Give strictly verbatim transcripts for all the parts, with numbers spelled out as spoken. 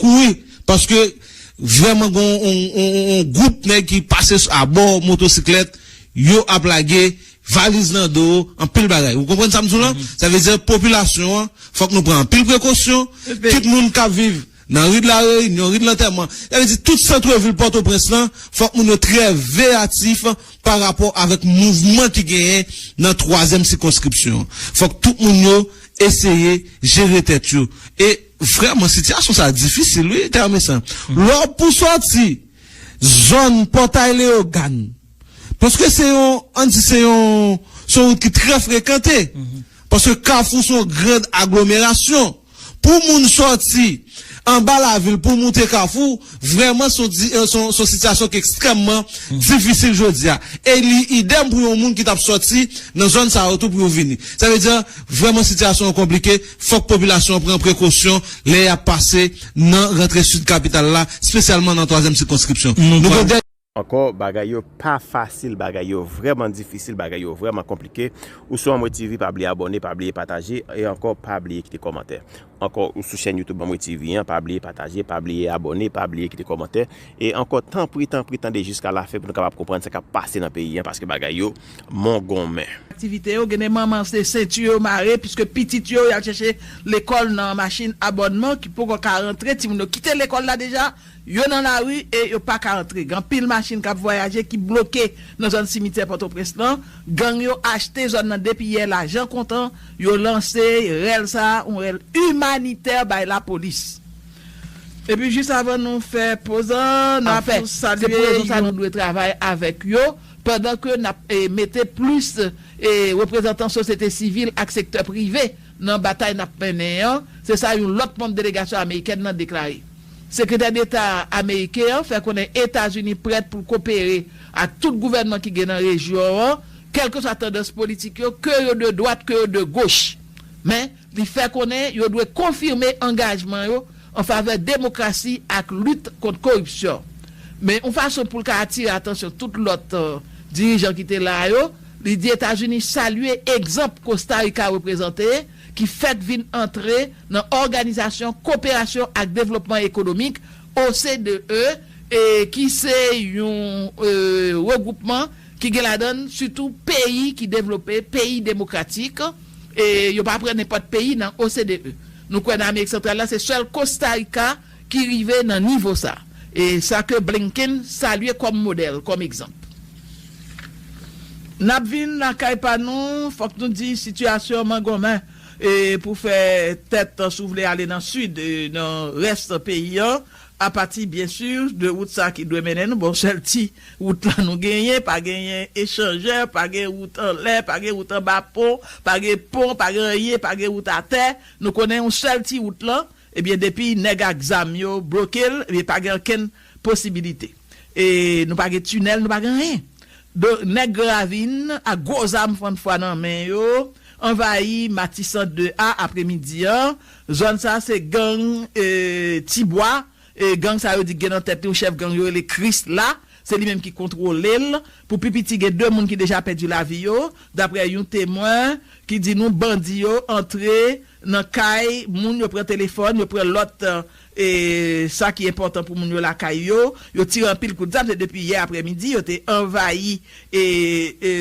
Kouri, paske vrèman gen yon, yon, yon, yon gwoup nèg ki pase s- abò motosiklèt, yo ap lage valiz nan do, anpil bagay. Ou konprann sa m di w lan? Sa vle di popilasyon an, fòk nou pran anpil prekosyon. Tout moun k ap viv nan ri de la Reyinyon, ri de Lantèman, sa vle di tout santrevil Pòtoprens lan, fòk moun yo trè veyatif pa rapò avèk mouvman ki genyen nan twazyèm sikonskripsyon an. Fòk tout moun yo eseye jere tèt yo. E vrèman, sitiyasyon sa difisil, wi, Termesan. Lè w pou sòti zòn Pòtay Leyogàn, paske se yon, ann di se yon, se yon wout ki trè frekante. Paske Kafou se yon gran aglomerasyon. Pou moun sòti anba lavil pou moute Kafou, vrèman se yon di- eh, se yon- se yon sitiyasyon ki ekstrèmman difisil jodi a. E li idèm pou yon moun ki t ap sòti nan zòn sa yo tou pou yo vini. Sa vle di, vrèman sitiyasyon an konplike, fòk popilasyon an pran prekosyon lè y ap pase nan rantre sid kapital la, espesyalman nan twazyèm sikonskripsyon. Nou Nou pral- gen Ankò, bagay yo pa fasil, bagay yo vrèman difisil, bagay yo vrèman konplike. Ou sou Anmwe T V, pa bliye abòne, pa bliye pataje, e ankò, pa bliye kite kòmantè. Ankò, ou sou chèn YouTube Anmwe T V an, pa bliye pataje, pa bliye abòne, pa bliye kite kòmantè. E ankò, tanpri, tanpri, tande jiska lafen pou nou kapab konprann sa k ap pase nan peyi an, paske bagay yo mongonmen. Aktivite yo, gen de manman se senti yo mare, piske pitit yo, y al chèche lekòl nan machin abònman ki poko ka rantre, timoun yo kite lekòl la deja, yo nan lari e yo pa ka rantre. Gen anpil machin k ap vwayaje ki bloke nan zòn simityè Pòtoprens lan. Gang yo achte zòn nan depi yè, lajan kontan, yo lanse rèl sa a, yon rèl imanitè bay lapolis. Epi jis avan nou fè poz an, n ap Anfen, se pou salye rezon sa yon nou dwe travay avèk yo, pandan ke n ap, eh, mete plis, eh, reprezantan sosyete sivil ak sektè prive nan batay n ap mennen an, se sa yon lòt manm delegasyon amerikèn nan deklare. Sekretè Deta ameriken an fè konnen Etazini prèt pou l kopere ak tout gouvènman ki gen nan rejyon an, kèlkeswa tandans politik yo, ke yo de dwat, ke yo de goch. Men, li fè konnen yo dwe konfime angajman yo an favè demokrasi ak lit kont koripsyon. Men yon fason pou l ka atire atansyon tout lòt, eh, dirijan ki te la yo, li di Etazini salye egzanp Kosta Rika reprezante, ki fèk vin antre nan Òganizasyon Koperasyon ak Devlopman Ekonomik, O C D E, e ki se yon, eh, regwoupman ki gen ladan l sitou peyi ki devlope, peyi demokratik, e yo pa pran nenpòt peyi nan O C D E. Nou kwè nan Amerik Santral la, se sèl Kosta Rika ki rive nan nivo sa. E sa ke Blinken salye kòm modèl, kòm egzanp. N ap vin lakay pa nou, fòk nou di sitiyasyon mangonmen, e pou fè tèt, si w vle, ale nan sid, e nan rès peyi an, apati, byen si, de wout sa ki dwe mennen nou, bon, sèl ti wout la nou genyen, pa genyen echanjè, pa gen wout anlè, pa gen wout anba pon, pa gen pon, pa gen anyen, pa gen wout atè. Nou konnen yon sèl ti wout lan, ebyen, depi nèg ak zam yo bloke l, ebyen, pa gen okenn posibilite. E nou pa gen tinèl, nou pa gen anyen. Donk, nèg Gran Ravin ak gwo zam fann fwa nan men yo anvayi Matisan de a apremidi an. Zòn sa se gang, e, Tibwa. E, gang sa yo di gen nan tèt li yon chèf gang yo rele Krisla. Se li menm ki kontwole l. Pou pi piti, gen de moun ki deja pèdi lavi yo, daprè yon temwen ki di nou bandi yo antre nan kay moun, yo pran telefòn, yo pran lòt, e, sa ki enpòtan pou moun yo lakay yo. Yo tire anpil kout zam, se depi yè aprèmidi, yo te anvayi, e, e,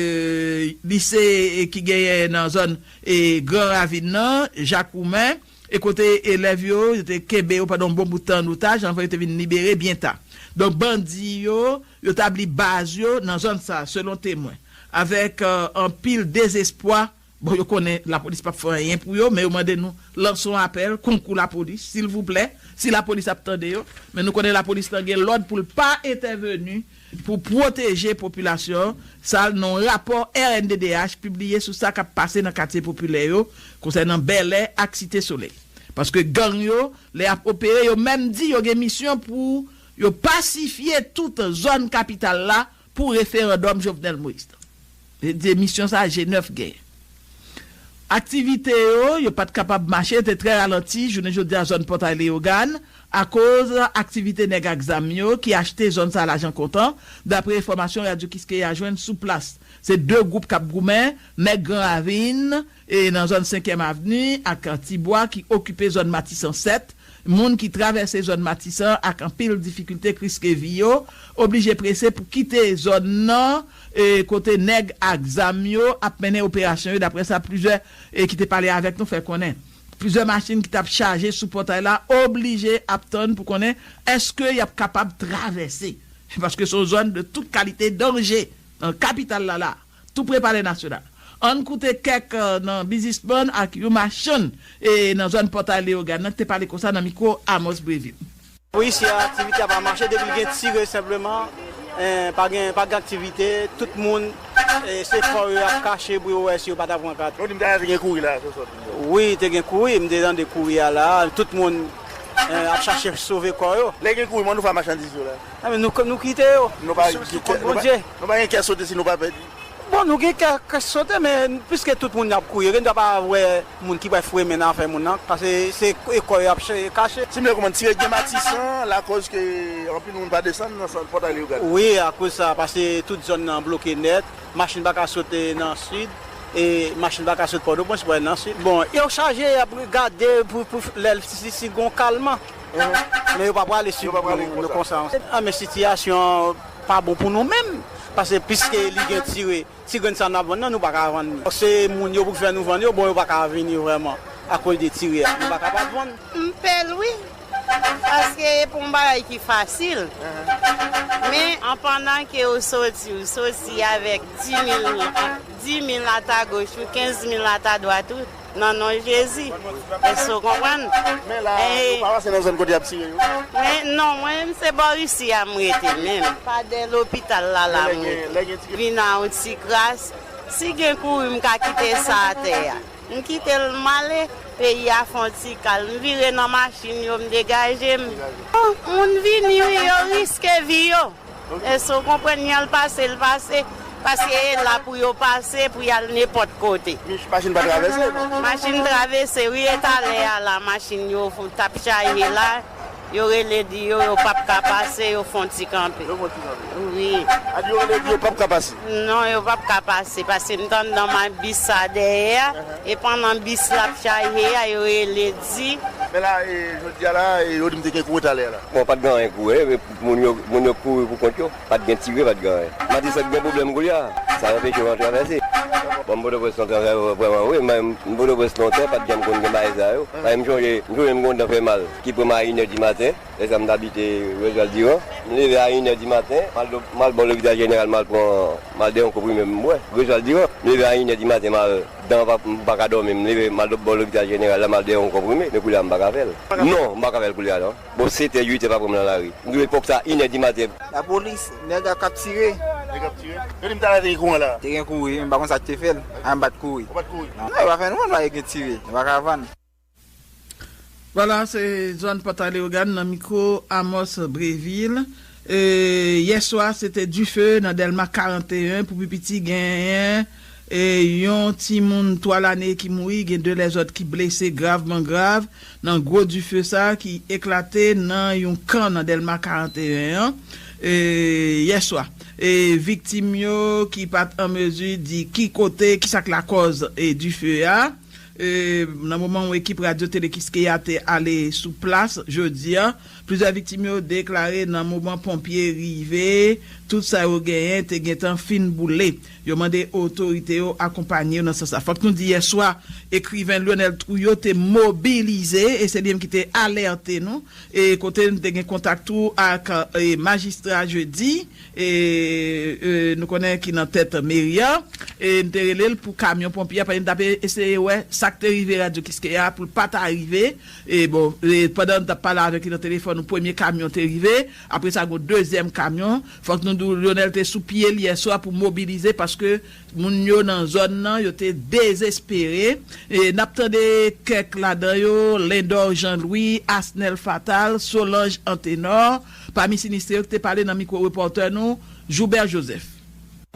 lise, e, ki genyen nan zòn, e, Gran Ravin nan, Jakoumen, e kote elèv yo, yo te kenbe yo pandan yon bon bout tan an otaj, anvan yo te vin libere byen ta. Donk, bandi yo, yo tabli baz yo nan zòn sa, selon temwen. Avèk, e, anpil dezespwa, bon, yo konnen lapolis p ap fè anyen pou yo, men yo mande nou lanse yon apèl, konkou lapolis, silvouplè, si lapolis ap tande yo. Men nou konnen lapolis lan gen lòd pou l pa entèveni pou pwoteje popilasyon an. Sa nan yon rapò R N D D H pibliye sou sa k ap pase nan katye popilè yo, konsènan Bèlè ak Site Solèy. Paske gang yo, lè y ap opere, yo menm di yo gen misyon pou yo pasifye tout zòn kapital la pou referandòm Jovenel Moïse lan. Se misyon sa G nèf genyen. Aktivite yo, yo pa t kapab mache, te trè ralanti jounen jodi a zòn Pòtay Leyogàn, akoz aktivite nèg ak zam yo ki achte zòn sa lajan kontan, dapre enfòmasyon Radyo Kiskeya jwenn sou plas. Se de gwoup k ap goumen, nèg Gran Ravin, e nan zòn Senkyèm Avni ak Tibwa ki okipe zòn Matisan sèt, Moun ki travèse zòn Matisan ak anpil difikilte k riske vi yo, oblije prese pou kite zòn nan, e, kote nèg ak zam yo ap mennen operasyon yo, daprè sa plizyè, e, ki te pale avèk nou fè konnen. Plizyè machin ki t ap chaje sou pòtay la oblije ap tann pou konnen èske y ap kapab travèse. Paske se yon zòn de tout kalite danje nan kapital la la, tou pre Palè Nasyonal. Ann koute kèk, eh, nan biznismann ak yon machann, e, nan zòn Pòtay Leyogàn nan ki te pale konsa nan mikwo Amos Breville. Wi, isi a, aktivite a pa mache, depi l gen tire senpleman, eh, pa gen, pa gen aktivite, tout moun, eh, se fò yo ap kache pou yo wè si yo pa ta pran kat. Ou di m ta gen kouri la, se sòt. Wi, te gen kouri, m te tande kouri a la, tout moun, eh, ap chache sove kò yo. Lè gen kouri, kòman nou fè machandiz yo la? Ah, men nou, nou kite yo. Nou pa, sou, sou kont Bondye. Nou pa gen kè sote si nou pa pèdi. Bon, nou gen kè, kè sote, men piske tout moun ap kouri, gen dwa pa wè moun ki pral fremen nan afè moun nan, paske se e kò yo ap chè-, kache. Si m te konprann, tire gen Matisan, lakòz ke anpil moun pa desann nan sant Pòtay Leyogàn. Wi, akoz sa, paske tout zòn nan bloke nèt, machin pa ka sote nan sid, e machin pa ka sot Pòtoprens pou al nan sid. Bon, yo chaje, y ap gade pou, pou lè si, si gon kalman. Men yo pa prale sou nou konsa. Ah, men sitiyasyon pa bon pou nou menm. Paske piske li gen tire, ti grenn sa n ap vann nan, nou pa ka vann li. Se moun yo pou fè nou vann yo, bon, yo pa ka vini vrèman. Akoz de tire a, nou pa kapab vann. M pè l, wi. Paske e pa yon bagay ki fasil. Men, an pandan ke ou soti, ou soti avèk dis mil, dis mil ata goch ou, kenz mil ata dwat ou. Nan non Jezi. Èske w konprann? Men la, eh, ou pa pase nan zòn kote y ap tire yo? Men non, mwen menm se bò isi a m rete menm. Pa dèyè lopital la la m rete. Vin a yon ti kras. Si gen kouri, m ka kite sa atè a. M kite l, m ale, peyi a fè yon ti kalm. M vire nan machin yo, m degaje m. Bon, moun vini wi, yo riske vi yo. Èske w konprann? Yè l pase, l pase. Paske e la pou yo pase, pou y al nenpòt kote. Mich-, machin pa travèse, non? Machin travèse, wi, e talè a la, machin yo t ap chaje la. Yo rele di yo, yo p ap ka pase, yo fè yon ti kanpe. Yo fè yon ti kanpe. Wi. A di yo rele di yo p ap ka pase? Non, yo p ap ka pase, paske m t anndan ma-, bis sa dèyè a, e pandan bis la ap chaje a, yo rele di. Men la, e, jodi a la, e, yo di m te gen kouri talè a la. Bon, pa t gen anyen kouri, e, moun yo, moun yo kouri pou kont yo. Pa t gen tire, pa t gen anyen. Matisan gen pwoblèm koulye a. Sa anpeche yo travèse. Bon, m Pòtoprens nan travè vrèman, wi, men m Pòtoprens lontan, pa t janm konn gen bagay sa yo. Paske m chonje, m chonje m gen yon dan fè mal, ki pran m a inè di maten, lè sa m t abite Roswell Durand. M leve a inè di maten, m al do-, m al bò lopital jeneral, m al pran, m al dèyè yon konprime m bwè. Roswell Durand. M leve a inè di maten, m al, dan pa, m pa ka dòmi, m leve, m al do-, bò lopital jeneral la, m al dèyè yon konprime, men koulye a m pa ka fè l. Non, m pa ka fè l koulye a, non. Bò setè, uitè pa pran m nan lari. M rive epòk sa, inè di maten. Lapolis, nèg k ap tire. Nèg ap tire? Yo di m talè te gen kouran la. Te gen kouri, men m pa konn sa k te fè l. A, m pa t kouri. Ou pa t kouri? Non, yo pa fè nou vann, pa gen tire. Nou pa ka vann. Vwala, se zòn Pòtay Leyogàn nan mikwo Amos Breville. E, yè swa, se te dife nan Dèlma karanteyen pou pi piti genyen, e, yon timoun twa lane ki mouri, gen de lèzòt ki blese gravman grav. Nan gwo dife sa ki eklate nan yon kan nan Dèlma karanteyen an, e, yè swa. E viktim yo ki pa t an mezi di ki kote, ki sa k lakòz, e, dife a. E, nan moman yon ekip Radyo Tele Kiskeya te ale sou plas jodi a, plizyè viktim yo deklare nan moman ponpye rive, tout sa yo genyen te gentan fin boule. Yo mande otorite yo akonpanye yo nan sans sa. Fòk nou di yè swa, ekriven Lionel Trouillot te mobilize, e se li menm ki te alète nou, e kote n te gen kontak tou ak, e, majistra Jeudy, e, e, nou konnen ki nan tèt meri a, e n te rele l pou kamyon ponpye a, paske n t ap eseye wè sa k te rive Radyo Kiskeya pou l pa ta rive, e bon, e pandan n t ap pale avèk li nan telefòn, yon premye kamyon te rive, apre sa, gen yon dezyèm kamyon. Fòk nou di w, Lionel te sou pye l yè swa pou mobilize, paske moun yo nan zòn nan, yo te dezespere. E n ap tande kèk ladan yo, Lendor Jean Louis, Asnel Fatal, Solange Antenor, pami sinistre yo ki te pale nan mikwo repòtè nou, Joubert Joseph.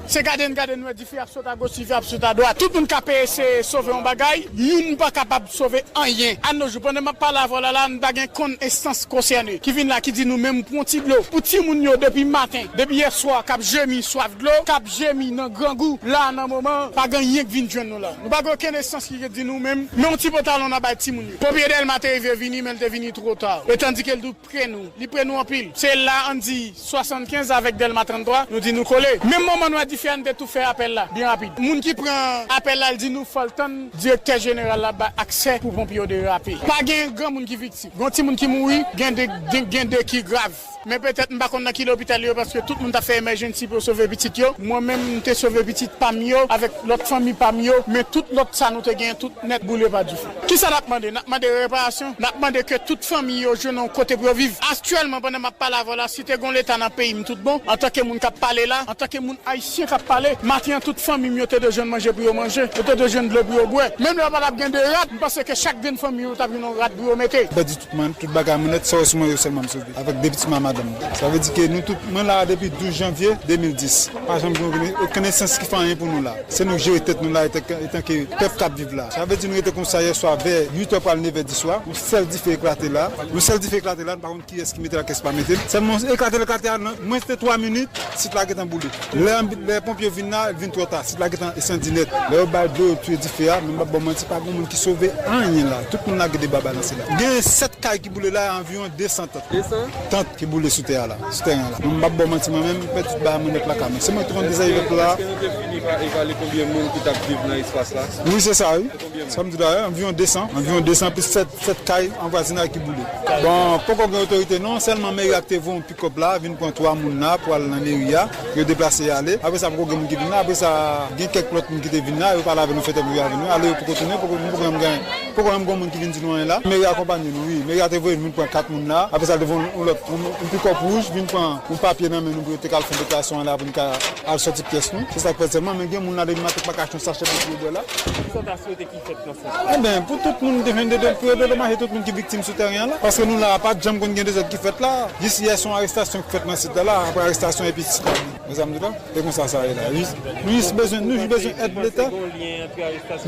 Se gade n gade n wè dife ap sot agoch, dife ap sot adwat. Tout moun k ap eseye sove yon bagay, youn pa kapab sove anyen. Annojou, pandan m ap pale avè w la, la, n pa gen konn enstans konsène ki vin la, ki di nou menm pran ti dlo. Pou timoun yo depi maten, depi yèswa, k ap jemi swaf dlo, k ap jemi nan grangou, la, nan moman, pa gen anyen k vin jwenn nou la. Nou pa gen okenn enstans ki di nou menm, men yon ti pantalon n a bay timoun yo. Ponpye Dèlma te rive vini, men l te vini twò ta. E tandike l tou pre nou. Li pre nou anpil. Se la, ann di, swasannkenz avèk Dèlma tranntwa, nou di nou kole. Menm moman nou wè dife a, n te tou fè apèl la, byen rapid. Moun ki pran apèl la, l di nou fò l tann direktè jeneral la bay aksè pou ponpye yo derape. Pa gen granmoun ki viktim. Gen yon timoun ki mouri, gen de, gen, gen de ki grav. Men petèt, m pa konn nan ki lopital yo, paske tout moun t ap fè emèjensi pou yo sove pitit yo. Mwen menm, m te sove pitit pa m yo, avèk lòt fanmi pa m yo, men tout lòt sa nou te genyen, tout nèt boule pa dife. Kisa n ap mande? N ap mande reparasyon, n ap mande ke tout fanmi yo jwenn yon kote pou yo viv. Aktyèlman, pandan m ap pale avè w la, si te gen yon Leta nan peyi m tout bon, antanke moun k ap pale la, antanke moun ayisyen k ap pale, maten an tout fanmi m yo te dwe jwenn manje pou yo manje, yo te dwe jwenn dlo pou yo bwè. Menm lè yo pa t ap gen de rad, m panse ke chak grenn fanmi yo t ap jwenn yon rad pou yo mete. Pèdi tout mwen, tout bagay mwen nèt, sèlman yo sèlman m sove, avèk de pitit mwen ak madanm mwen. Sa vle di ke nou tout, mwen la depi douz janvye de mil dis. Pa janm gen okenn, okenn enstans ki fè anyen pou nou la. Se nou jere tèt nou la, etan, etanke pèp k ap viv la. Sa vle di nou rete konsa yèswa vè uit è pral nevè di swa. Yon sèl dife eklate la. Yon sèl dife eklate la, nou pa konn kiyès ki mete l ak kiyès pa mete l. Sèlman eklate l, eklate a, nan mwens de twa minit, sit la gentan boule. Lè, lè ponpye vin la, vin twò ta. Sit la gentan esandi nèt. Lè yo bay dlo, yo tiye dife a, men m p ap ba w manti, pa gen moun ki sove anyen la. Tout moun lage deba balanse la. Gen sèt kay ki boule la, anviwon de san tant. De san? Tant ki boule sou tè a la, sou teren an la. Mwen m p ap ba w manti, mwen menm, m pèdi tout bagay mwen nèt lakay mwen. Se mwen ki te konn dezève pèp la. Èske nou te fini pa evalye konbyen moun ki t ap viv nan espas la? Wi, se sa, wi. Konbyen moun? Sa m di la, wi, anviwon de san, anviwon de san plis sèt, sèt kay an vwazinay ki boule. Bon, poko gen otorite non, sèlman meri a ki te voye yon pikòp la, vin pran twa moun la pou al nan meri a, yo deplase y ale. Apre sa, poko gen moun ki vin la, apre sa, gen kèk lòt moun ki te vin la, yo pale avè nou, fè tèt yo avè nou, ale yo poko tounen, poko, nou poko janm gen Poko menm gen moun ki vin di nou anyen la. Meri akonpanye nou, wi. Meri a te voye nou pran kat moun la. Apre sa, te voye yon lòt, yon, yon pikòp wouj, vin pran yon papye nan men nou pou yo te ka al fè deklarasyon an la pou nou ka al sòti pyès nou. Se sa k fèt sèlman, men gen moun la depi maten k pa ka achte yon sachè dlo pou yo bwè la. Kisa w ta swete ki fèt nan sans sa? Enben, pou tout moun te jwenn de, de, pou yo dedomaje tout moun ki viktim sou teren an la. Paske nou la, pa t janm konn gen dezòd ki fèt la. Jis yè, se yon arestasyon ki fèt nan sit la la. Apre arestasyon, epi sit la. Mezanmi, la, e konsa sa ye la. Jis, nou jis bezwen, nou jis bezwen èd Leta.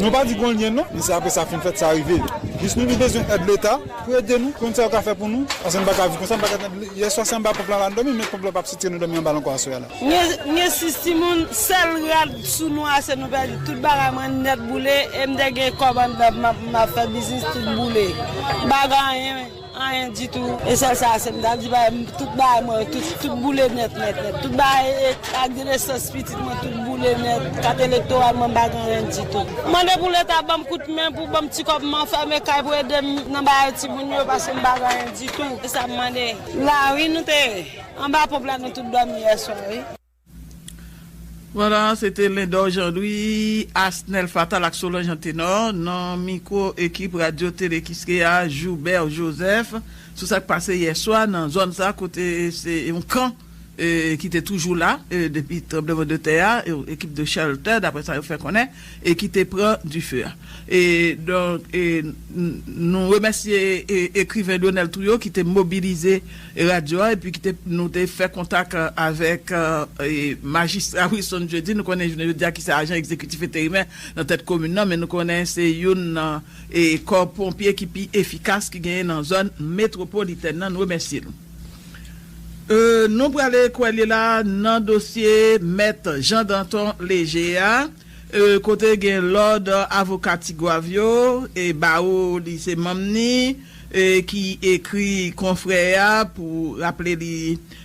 Nou pa di gon lyen non, men se apre sa fin fèt sa rive. Jis nou jis bezwen èd Leta pou ede nou, pou nou sa yo ka fè pou nou. Paske nou pa ka viv konsa, nou pa ka, yè swa se anba ponp la la nou dòmi, men ponp la p ap sitire nou dòmi anba l ankò aswè a la. M gen, m gen sis timoun, sèl rad sou nou a se nou pèdi. Tout bagay mwen nèt boule, e m te gen kòb anndan, m ap, m ap fè biznis, tout boule. M pa gen anyen. Anyen ditou. E sèl sa, se m ta di, bagay, tout bagay mwen, tout, tout boule nèt, nèt, nèt. Tout bagay, e, ak de nesans pitit mwen, tout boule nèt. Kat elektoral mwen, m pa gen anyen ditou. Mande pou Leta ban m kout men, pou ban m ti kòb, m anfème kay pou ede m nan bagay timoun yo, paske m pa gen anyen ditou. E sa m mande. Lari nou te ye. Anba ponp la, nou tout dòmi yè swa, wi. Vwala, se te Lendor Jean Louis, Asnel Fatal ak Solange Antenor nan mikwo ekip Radyo Tele Kiskeya, Joubert Joseph, sou sa k pase yè swa nan zòn sa kote se yon kan, e, ki te toujou la, e, depi tranbleman de tè a, e, ekip de shelter, daprè sa yo fè konnen, e ki te pran dife a. E, donk, e, n-, nou remèsye, e, ekriven Lionel Trouillot ki te mobilize radyo a, epi ki te, nou te fè kontak, e, avèk, e, e, majistra Wilson Jeudy. Nou konnen jounen jodi a ki se ajan egzekitif enterimè nan tèt komin nan, men nou konnen se youn nan, e, kò ponpye ki pi efikas ki genyen nan zòn metwopolitèn nan. Nou remèsye l. E, nou prale kwè li la nan dosye Mèt Jean Danton Léger a, e, kote gen lòd avoka Tigwav yo, e, bawo li se manm ni, e, ki ekri konfrè a pou raple li,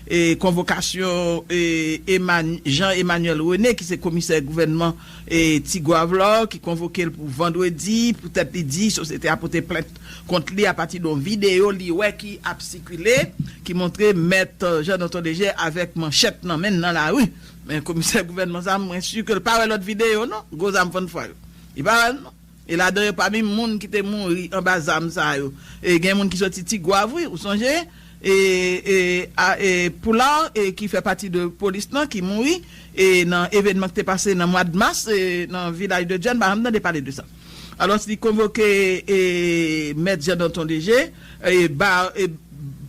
e, konvokasyon, e, Eman-, Jean Emmanuel René, ki se komisè gouvènman, e, Tigwav la, ki konvoke l pou vandredi, poutèt li di sosyete a pote plent kont li apati de yon videyo li wè ki ap sikile, ki montre Mèt Jean Danton Léger avèk manchèt nan men l nan lari. Men komisè gouvènman sa, mwen si ke l pa wè lòt videyo non, gwo zam fann fwa yo. Li pa wè l non. E ladan yo pa menm moun ki te mouri anba zam sa yo. E gen moun ki soti Tigwav, wi, ou sonje? E, e, a, e, Poulard, e, ki fè pati de polis lan, ki mouri, e, nan evènman ki te pase nan mwa d mas, e, nan vilaj de Djèn, pa janm tande pale de sa. Alòs, li konvoke, e, Mèt Jean Danton Léger, e, ba, e,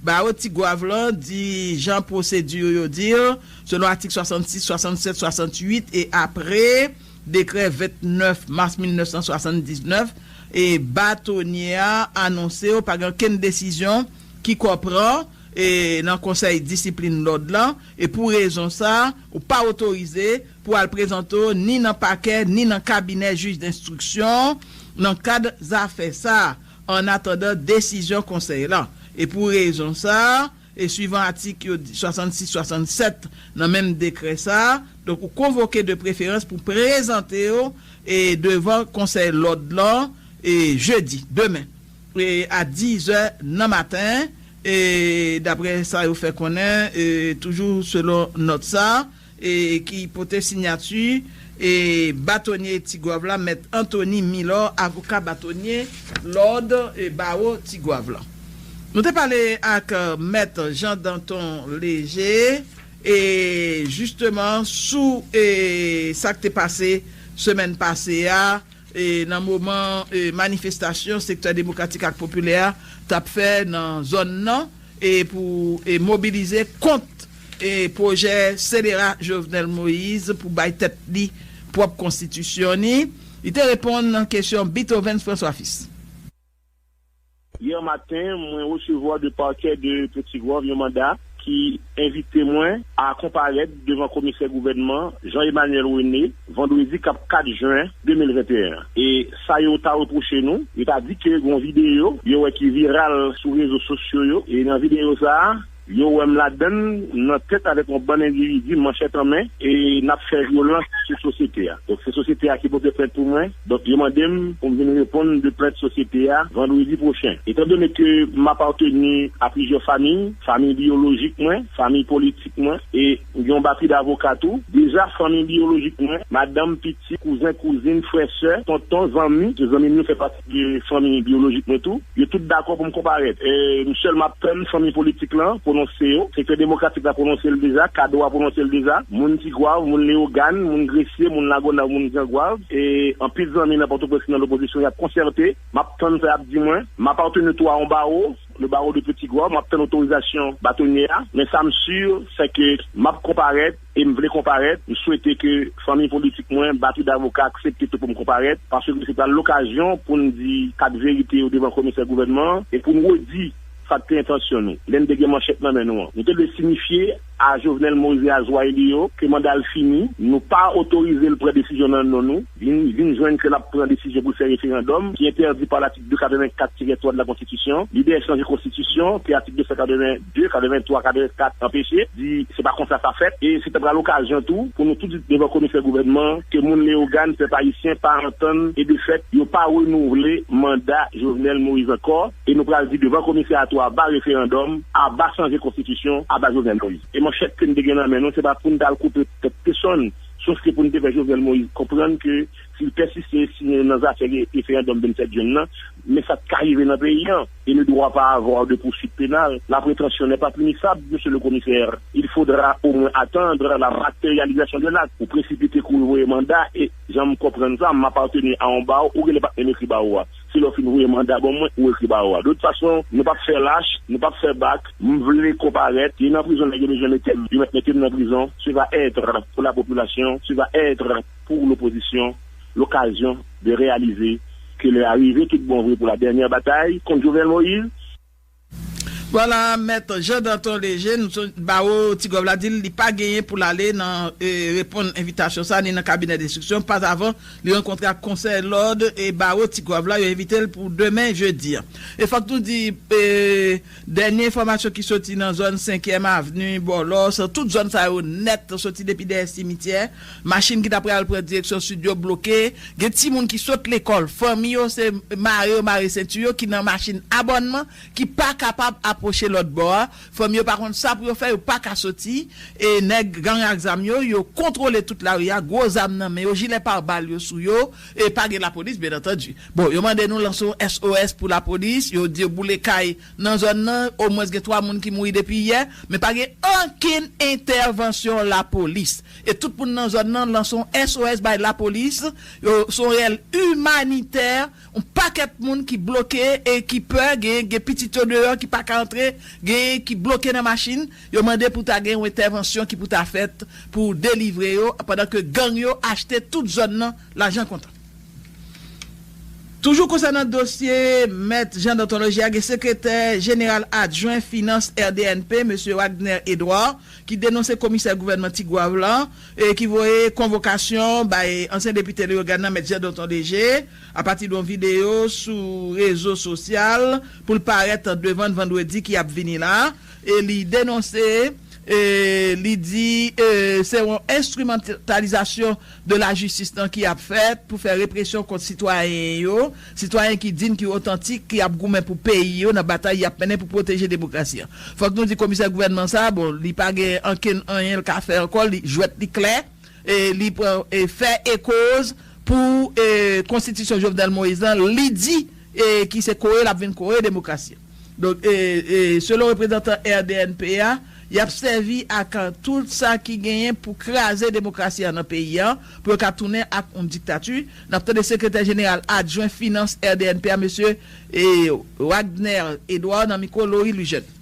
Bawo Tigwav lan di jan pwosedi yo, yo di l, selon atik swasannsis, swasannsèt, swasannwit e apre dekrè vennèf mas mil nèf san swasanndiznèf, e batonye a anonse w pa gen okenn desizyon ki kò pran e nan konsèy disiplin lòd lan, e pou rezon sa, ou pa otorize pou al prezante w ni nan pakè, ni nan kabinè jij denstriksyon nan kad zafè sa, an atandan desizyon konsèy lan. E pou rezon sa, e swivan atik yo di, swasannsis, swasannsèt nan menm dekrè sa, donk ou konvoke de preferans pou prezante w e devan konsèy lòd lan e jedi, demen, e a diz è nan maten, e daprè sa yo fè konnen, e toujou selon nòt sa, e ki pote siyati e batonye Tigwav la, Mèt Anthony Milor, avoka batonye lòd e bawo Tigwav la. Nou te pale ak, e, Mèt Jean Danton Léger, e jisteman sou, e sa k te pase semèn pase a, e nan moman, e manifestasyon sektè demokratik ak popilè a t ap fè nan zòn nan, e pou, e mobilize kont, e pwojè selera Jovenel Moïse pou bay tèt li pwòp konstitisyon ni, li te reponn nan kesyon Beethoven François Fils. Yè maten, mwen resevwa de pakè de Petit Goâve yon manda ki envite mwen a konparèt devan komisè gouvènman Jean Emmanuel René vandredi k ap kat jen de mil venteyen. E sa yo ta repwoche nou, yo ta di ke gon videyo yo wè ki viral sou rezo sosyo yo, e nan videyo sa a, yo wè m ladann nan tèt avèk yon bann endividi manchèt an men, e n ap fè vyolans sou sosyete a. Donk, se sosyete a ki pote plent pou mwen. Donk, yo mande m pou m vin reponn de plent sosyete a vandredi pwochen. Etandone ke m aparteni a plizyè fanmi, fanmi biyolojik mwen, fanmi politik mwen, e yon batri davoka tou, deja fanmi biyolojik mwen, madanm, pitit, kouzen, kouzin, frè, sè, tonton, zanmi, se zanmi m yo fè pati de fanmi biyolojik mwen tou. Yo tout dakò pou m konparèt. E, m sèlman ap tann fanmi politik lan pwononse yo. Sektè demokratik la pwononse l deja, Kado a pwononse l deja, moun Tigwav, moun Leyogàn, moun Gresye, moun Lagonav, moun Gran Gwav, e anpil zanmi nan Pòtoprens ki nan lopozisyon, y ap konsète. M ap tann sa y ap di mwen. M aparteni tou a yon bawo, le barreau de Petit Goâve, m ap tann otorizasyon batonye a, men sa m si, se ke m ap konparèt e m vle konparèt. M swete ke fanmi politik mwen, batri davoka aksepte tou pou m konparèt, paske se pral lokazyon pou n di kat verite yo devan komisè gouvènman an e pou n redi sa k te entansyon nou lè n te gen manchèt nan men nou an. Nou te dwe sinifye a Jovenel Moïse e a zwayi li yo ke manda l fini, nou pa otorize l pran desizyon nan non nou, vin, vin jwenn ke l ap pran desizyon pou l fè referandòm ki entèdi pa latik de katrevenkat tirè twa de la Konstitisyon, lidè chanje Konstitisyon, ke atik de san katreven de, katreven twa, katreven kat anpeche, di se pa konsa sa fèt, e se ta pral okazyon tou pou nou tout di devan komisè gouvènman ke moun Leyogàn, pèp ayisyen pa antann, e de fèt, yo pa renouvle manda Jovenel Moïse ankò, e nou pral di devan komisè a tou aba referandòm, aba chanje konstitisyon, aba Jovenel Moïse. E manchèt ke n te gen nan men nou, se pa pou n t al koupe tèt pesonn, sof ke pou n te fè Jovenel Moïse konprann ke si l pèsiste, si nan zafè referandòm vennsèt jen nan, men sa k ka rive nan peyi an. Et ne doit pas avoir de poursuite pénale. La prétention n'est pas punissable, monsieur le commissaire. Il faudra au moins attendre la matérialisation de l'acte. Ou presipite kouri voye manda, e jan m konprann sa, m aparteni a yon bawo, ou genlè pa t menm ekri bawo a. Se lè w fin voye manda ban mwen, ou ekri bawo a. De tout fason, nou p ap fè lach, nou p ap fè bak, m vle konparèt, e nan prizon nèg yo bezwen mete m, yo mèt mete m nan prizon, ce va être pour la population, ce va être pour l'opposition, l'occasion de réaliser que lè a rive tout bon vre pou la dènyè batay kont Jovenel Moïse. Vwala, Mèt Jean Danton Léger, nou son, bawo Tigwav la di l li pa genyen pou l ale nan, e, reponn envitasyon sa, ni nan kabinè denstriksyon, pa avan li rankontre ak konsèy lòd e bawo Tigwav la, yo envite l pou demen jedi a. E fòk nou di, e, dènye enfòmasyon ki soti nan zòn senkyèm avni, Bòlòs, tout zòn sa yo nèt soti depi dèyè simityè. Machin ki ta pral pran direksyon sid yo bloke. Gen timoun ki sot lekòl. Fanmi yo se mare yo mare senti yo ki nan machin abònman ki pa kapab apwoche lòt bò a. Fanmi yo pa konn sa pou yo fè, yo pa ka soti. E nèg gang ak zam yo, yo kontwole tout lari a, gwo zam nan men yo, jilè pabal yo sou yo, e pa gen lapolis, byen antandi. Bon, yo mande nou lanse yon S O S pou lapolis, yo di yo boule kay nan zòn nan, omwens gen twa moun ki mouri depi yè, men pa gen okenn entèvansyon lapolis. E tout moun nan zòn nan lanse yon S O S bay lapolis, yo, se yon rèl imanitè, yon pakèt moun ki bloke e ki pè, gen, gen pitit yo deyò ki pa ka antre, genyen ki bloke nan machin, yo mande pou ta gen yon entèvansyon ki pou ta fèt pou delivre yo, pandan ke gang yo achte tout zòn nan lajan kontan. Toujou konsènan dosye Mèt Jean Danton Léger a, gen sekretè jeneral adjwen finans R D N P, mesye Wagner Edouard, ki denonse komisè gouvènman Tigwav la, e ki voye konvokasyon bay ansyen depite Leyogàn nan, Mèt Jean Danton Léger, apati de yon videyo sou rezo sosyal pou l parèt devan vandredi ki ap vini la. E li denonse, e li di, e se yon enstrimantalizasyon de lajistis nan ki ap fèt pou fè represyon kont sitwayen yo, sitwayen ki dign, ki otantik, ki ap goumen pou peyi yo nan batay y ap mennen pou pwoteje demokrasi a. Fòk nou di komisè gouvènman sa, bon, li pa gen ankenn anyen l ka fè ankò, li jwèt li klè, e li pran, e fè e koz pou, e, konstitisyon Jovenel Moïse lan, li di, e, ki se kore l ap vin kore demokrasi a. Donk, e, e, selon reprezantan R D N P a, y ap sèvi ak, e, tout sa ki genyen pou kraze demokrasi a nan peyi a, pou yo ka tounen ak yon diktati. N ap tande sekretè jeneral adjwen finans R D N P a, mesye, e, Wagner Edouard, nan mikwo Laurie Lujène.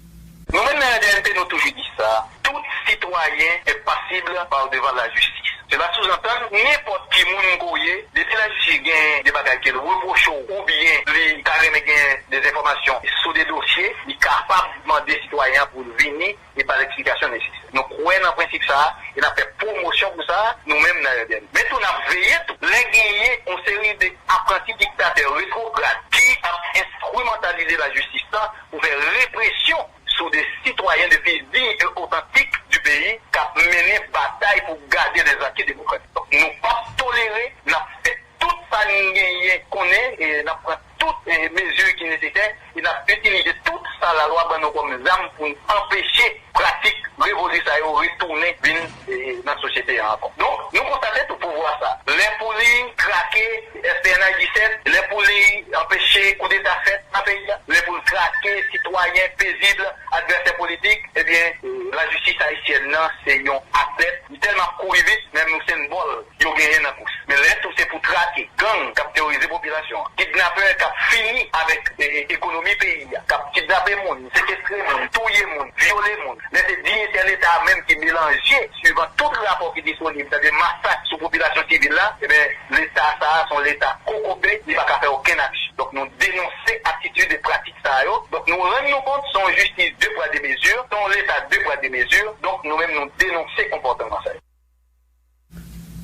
Nou menm nan R D N P, nou toujou di sa, tout sitwayen est passible par devant la justice. Cela sous-entend, nenpòt ki moun ke w ye, depi lajistis gen de bagay ke l repwoche w, oubyen li ta renmen gen de enfòmasyon sou de dosye, li kapab mande sitwayen an pou l vini e ba l eksplikasyon nesesè. Nou kwè nan prensip sa a, e n ap fè pwomosyon pou sa a, nou menm nan R D N. Men tou, n ap veye tou, lè genyen yon seri de apranti diktatè retwograd ki ap enstrimantalize lajistis la pou fè represyon sou de sitwayen, de fis dign e otantik di peyi k ap mennen batay pou gade lèzaki demokratik. Donk, nou p ap tolere, n ap fè tout sa n genyen konnen, e n ap pran tout, e, mezi ki nesesè, e n ap itilize tout sa lalwa ban nou kòm zam pou n anpeche pratik revoli sa yo retounen vin, e, nan sosyete a ankò. Donk, nou konstate tou pouvwa sa, lè pou li krake S P N H disèt, lè pou li anpeche koudeta fèt nan peyi a, lè pou l krake sitwayen pezib, advèsè politik, ebyen, lajistis ayisyèn nan se yon atlèt, li tèlman ap kouri vit, menm yon senbòl yo genyen nan kous. Men lè tou se pou trake gang k ap teworize popilasyon an, kidnapè k ap fini avèk, e, e, ekonomi peyi a, k ap kidnape moun, sekestre moun, touye moun, vyole moun. Lè se diyitè Leta a menm ki melanje, suivan tout rapò ki disponib, sètadi masak sou popilasyon sivil la, ebyen, Leta sa a se yon Leta kokobe, li pa ka fè okenn aksyon. Donk, nou denonse atitid e pratik sa yo. Donk, nou rann nou kont se yon jistis de pwa de mezi, se yon Leta de pwa de mezi. Donk, nou menm, nou denonse konpòtman sa yo.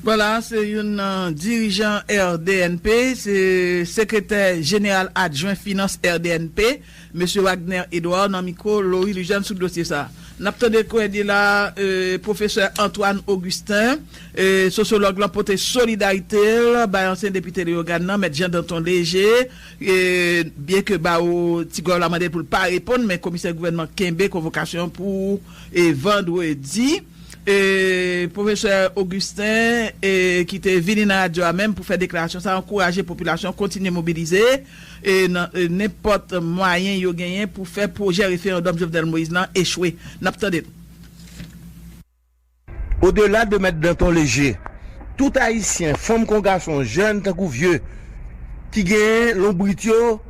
Vwala, se youn nan dirijan R D N P, se sekretè jeneral adjwen finans R D N P, mesye Wagner Edouard, nan mikwo Laurie Lujène sou dosye sa a. N ap tande kounye a la, e, pwofesè Antoine Augustin, e, sosyològ lan, pote solidarite l bay ansyen depite Leyogàn nan, Mèt Jean Danton Léger, e, byenke bawo Tigwav la mande l pou l pa reponn, men komisè gouvènman kenbe konvokasyon pou, e, vandredi. E, pwofesè Augustin, e, ki te vini nan radyo a menm pou fè deklarasyon sa, ankouraje popilasyon kontinye mobilize, e, nan, e, nenpòt mwayen yo genyen pou fè pwojè referandòm Jovenel Moïse lan echwe. N ap tande l. Odela de Mèt Danton Léger, tout Ayisyen, fanm kon gason, jèn tankou vye, ki gen lonbrit yo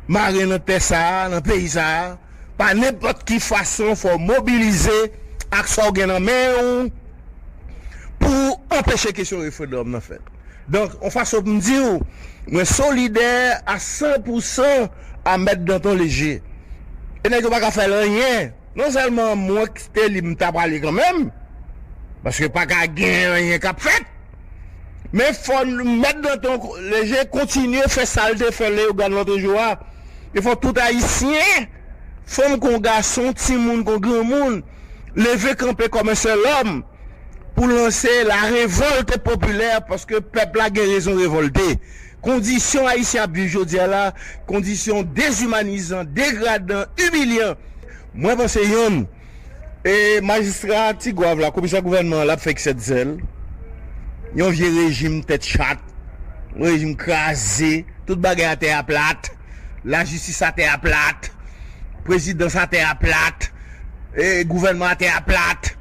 mare nan tè sa a, nan peyi sa a, pa nenpòt ki fason, fò w mobilize ak sa w gen nan men w pou anpeche kesyon referandòm nan fèt. Donk, yon fason pou m di w, mwen solidè a san pou san a Mèt Danton Léger. E nèg yo pa ka fè l anyen. Non sèlman mwen ki te li m ta prale kanmenm, paske pa ka gen anyen k ap fèt, men fò n, Mèt Danton Léger kontinye fè sa l te fè Leyogàn lòt jou a. E fò tout Ayisyen, fanm kon gason, timoun kon granmoun, leve kanpe kòm yon sèl òm pou lanse la révolte populaire, paske pèp la gen rezon revòlte. Kondisyon Ayisyen ap viv jodi a la, kondisyon dezimanizan, degradan, imilyan. Mwen panse yonn, e majistra Tigwav la, komisè gouvènman an, l ap fè eksè de zèl. Yon vye rejim tèt chat, yon rejim kraze, tout bagay atè a plat, lajistis atè a plat, prezidans atè a plat, e gouvènman atè a plat,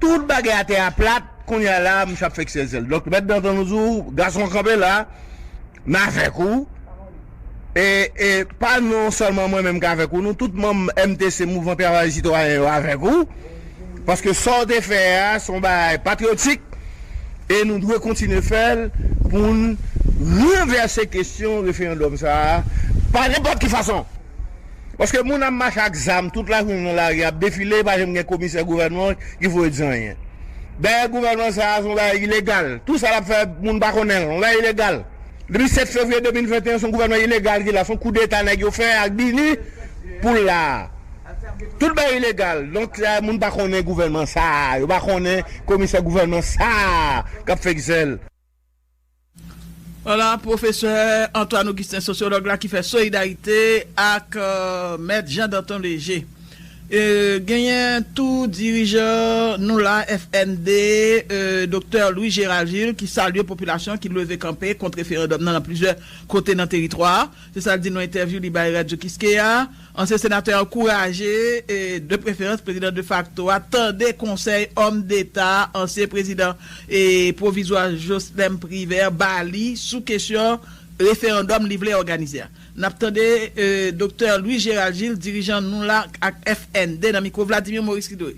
tout bagay atè a plat. Kounye a la, misye ap fè eksè de zèl. Donk, Mèt Danton, nou di w, gason, kanpe la, n avèk ou. E, e pa non sèlman mwen menm k avèk ou, nou tout manm M T C, Mouvman Travay Sitwayen yo avèk ou. Paske sa w te fè a, se yon bagay patriyotik. E nou dwe kontinye fè l pou n ranvèse kesyon referandòm sa a pa nenpòt ki fason. Paske moun ap mache ak zam tout lajounen nan lari, ap defile, pa janm gen komisè gouvènman ki voye di anyen. Dayè, gouvènman sa a se yon bagay ilegal. Tou sa l ap fè, moun pa konnen l, yon bagay ilegal. Depi sèt fevriye de mil venteyen, se yon gouvènman ilegal ki la, se yon koudeta nèg yo fè ak BINUH pou l la. Tout bagay ilegal. Donk, eh, moun pa konnen gouvènman sa a, yo pa konnen komisè gouvènman sa a k ap fè egzèl. Vwala, pwofesè Antoine Augustin, sosyològ la ki fè solidarite ak, euh, mèt Jean Danton Léger. E, genyen tou dirijan nou la, F N D, e, Doktè Louis Gérald Gilles, ki salye popilasyon ki leve kanpe kont referandòm nan, nan plizyè kote nan teritwa a. Se sa l di nan entèvyou li bay Radyo Kiskeya. Ansyen senatè ankouraje, e, de preferans prezidan defakto a, tande konsèy òm deta ansyen prezidan, e, pwovizwa Joslèn Privè ba li sou kesyon referandòm li vle òganize a. N ap tande, e, Doktè Louis Gérald Gilles, dirijan nou la ak F N D nan mikwo Vladimir Maurice Ridoé.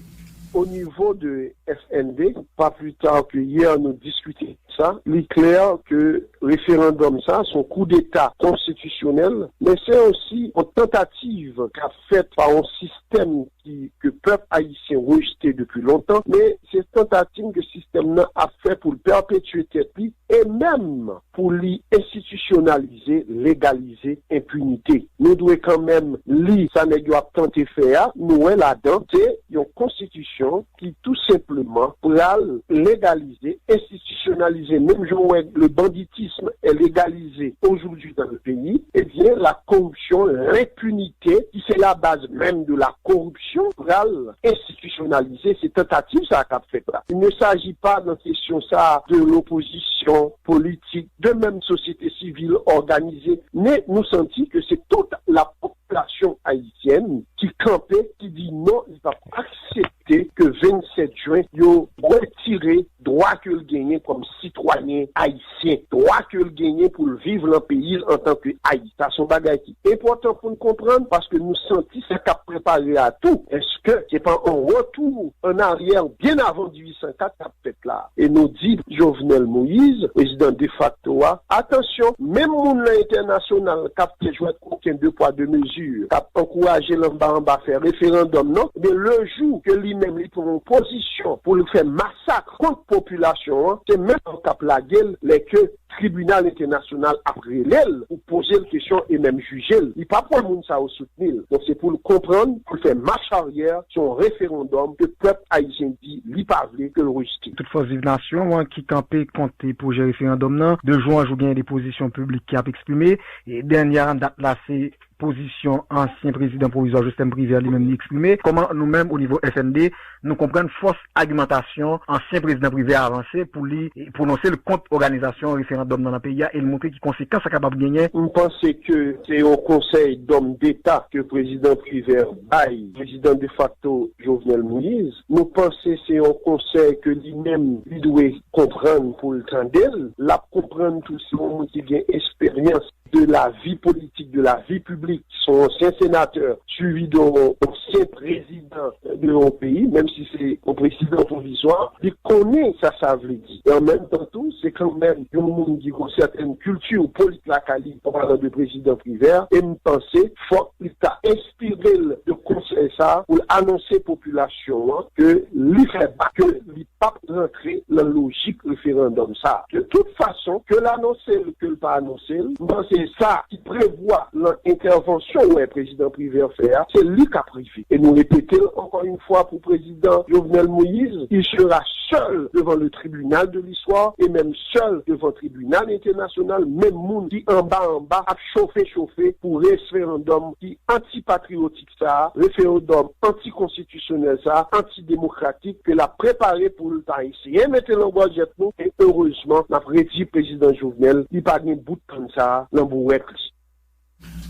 Au niveau de F N D, pas plus tard que hier, nous discutions de ça. Il est clair que referandòm sa, se yon koudeta konstitisyonèl, men se osi yon tantativ k ap fèt pa yon sistèm ki, ke pèp ayisyen rejte depi lontan, men se tantativ ke sistèm nan ap fè pou l pèpetye tèt li e menm pou li enstitisyonalize, legalize enpinite. Nou dwe kanmenm li sa nèg yo ap tante fè a, nou wè ladan, se yon konstitisyon ki tou senpleman pral legalize, enstitisyonalize, menm jan w wè le banditisme est légalisé aujourd'hui dans le pays, eh bien, la corruption, l'impunité, qui c'est la base même de la corruption, pral enstitisyonalize, se tantativ sa k ap fèt la. Il ne s'agit pas nan kesyon sa de l'opposition politique, de même société civile organisée, men nou santi ke se tout la popilasyon ayisyèn ki kanpe, ki di non, li p ap aksepte ke vennsèt jen yo retire dwa ke l genyen kòm sitwayen ayisyen, dwa ke l genyen pou l viv lan peyi l antanke Ayisyen. Sa se yon bagay ki enpòtan pou n konprann, paske nou santi sa k ap prepare a tou. Èske se pa yon retou an aryè byen avan dizuit san kat k ap fèt la? E nou di Jovenel Moïse, prezidan defakto a, atansyon, menm moun nan entènasyonal k ap fè jwèt koken de pwa de mezi, k ap ankouraje l anba anba fè referandòm nan, ebyen, le jou ke li menm li pran yon pozisyon pou l fè masak kont popilasyon an, se menm jan k ap lage l lè ke tribinal entènasyonal ap rele l pou poze l kesyon e menm jije l. Li p ap wè moun sa yo soutni l. Donk, se pou l konprann, pou l fè mach aryè sou yon referandòm ke pèp ayisyen di li pa vle, ke l rejte. Tout fòs Viv Nasyon an ki kanpe kont pwojè referandòm nan, de jou an jou genyen de pozisyon piblik ki ap eksprime. E dènyè an dat la, se pozisyon ansyen prezidan pwovizwa Joslèn Privè li menm li eksprime. Kòman nou menm, o nivo F N D, nou konprann fòs agimantasyon ansyen prezidan Privè avanse pou li pwononse l kont òganizasyon referandòm nan nan peyi a e l montre ki konsekans sa kapab genyen? M panse ke se yon konsèy dòm deta ke prezidan Privè bay prezidan defakto Jovenel Moïse. Nou panse se yon konsèy ke li menm li dwe konprann pou l tande l. L ap konprann tou se yon moun ki gen esperyans de la vie politique, de la vie publique. Se yon ansyen senatè, swivi de yon ansyen prezidan de yon peyi, menm si se yon prezidan pwovizwa, li konnen sa sa vle di. E an menm tan tou, se kanmenm yon moun ki gen yon sètèn kilti polit lakay li, an palan de prezidan Privè, e m panse fòk li ta enspire l de konsèy sa a pou l anonse popilasyon an ke li fè bak, ke li p ap rantre nan lojik referandòm sa a. De tout fason, ke l anonse l, ke l pa anonse l, m panse sa ki prevwa lan entèvansyon wè prezidan Privè fè a, se li k ap rive. E nou repete l ankò yon fwa pou prezidan Jovenel Moïse, il sera seul devant le tribunal de l'histoire et même seul devant tribinal entènasyonal, menm moun ki anba anba ap chofe chofe pou referandòm ki antipatriyotik sa a, referandòm antikonstitisyonèl sa a, antidemokratik, ke l ap prepare pou l ta eseye mete l an gòjèt nou, e erezman, n ap redi prezidan Jovenel, li pa gen bout kann sa a nan bouwèt li.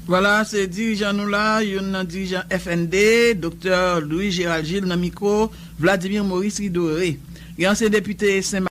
Vwala, se dirijan nou la, youn nan dirijan F N D, Doktè Louis Gérald Gilles nan mikwo Vladimir Maurice Ridoré. Gen ansyen depite Sen